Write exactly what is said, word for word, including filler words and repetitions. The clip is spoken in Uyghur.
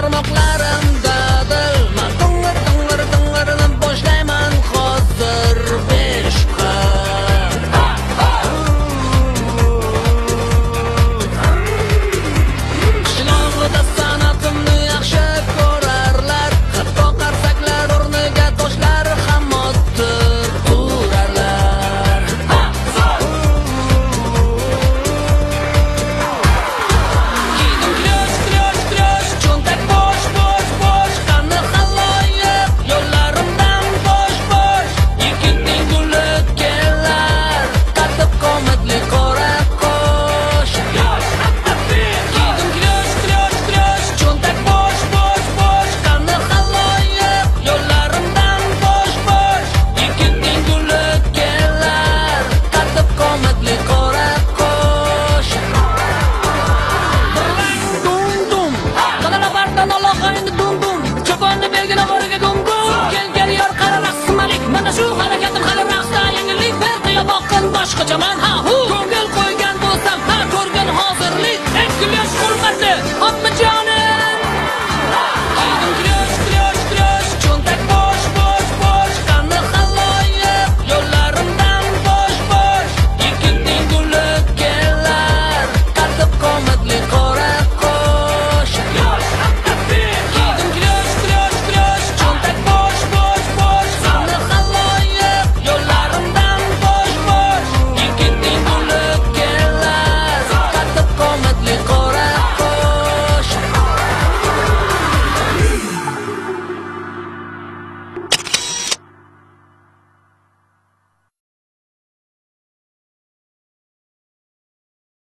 بارماقلىرىمدا دىل، مەن دىڭىر، دىڭىر، دىڭىرنى باشلايمەن ھازىر بېشىققا. قىشلاڭغۇدا ساناتىمنى ياخشى كۆرەرلەر، ھەتتا قەرسەكلەر ئورنىگە توشلار خام ئوتتۇرارلار. كىيدىم كۈلۈش، كۈلۈش، كۈلۈش، چۆنتەك بوش، بوش، بوش، قاننى خالايىق، يوللىرىمدىن بوش، بوش، يىگىتنىڭ گۈلى كېلەر، قاتتىق قىممەتلىك قورا قوش. كىيدىم كۈلۈش، كۈلۈش، كۈلۈش، چۆنتەك بوش، بوش، بوش، قاننى خالايىق، يوللىرىمدىن بوش، بوش، يىگىتنىڭ گۈلى كېلەر، قاتتىق قىممەتلىك قورا قوش. دۇڭ دۇڭ. دانالا بار، دانالا قاينى دۇڭ دۇڭ. چوپاننى بەرگىلى غورىگە دۇڭ دۇڭ. كەل، كەل، يار، قارا راقسىمالىك. مانا شۇ ھەرىكەتتىن خېلى راقستا يەڭگىللىك بەر، قىيا باققىن باشقىچە مەن. ھا، ھۇ.